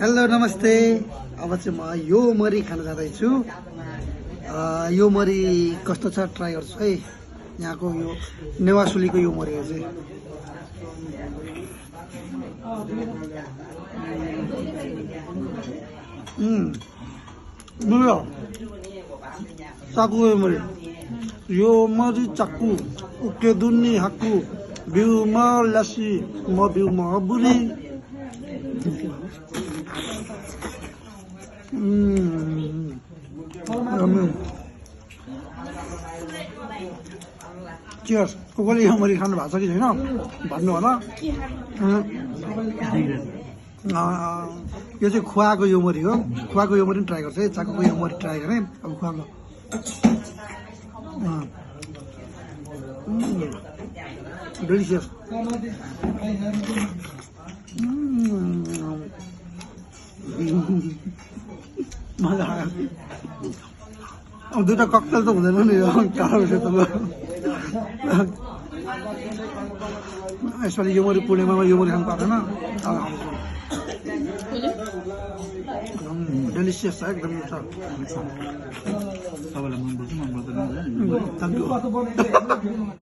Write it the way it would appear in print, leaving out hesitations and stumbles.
Hello नमस्ते। अब चाहिँ म यो मरी खान जाँदैछु। यो मरी कस्तो छ ट्राई गर्छु है। यहाँको यो नेवासुलीको यो मरी हो चाहिँ। चाकु यो मरी, यो मरी चाकु उके दुन्नी हाकु बिउमा लसी म बिउमा बुरी। चियर्स। कसले यो मरी खानु भएको छ कि छैन भन्नु होला। यो चाहिँ खुवाको यो मरी हो। खुवाको यो मरी पनि ट्राई गर्छ है। चाकुको यो मरी ट्राई गरेँ। अब खुवाको डिलिसियस। मजा आयो। अब दुईटा ककटेल त हुँदैन नि यो यसपालि यो मरी पूर्णिमामा यो मरी खानु पर्दैन। डेलिसियस छ एकदम छ। Thank you.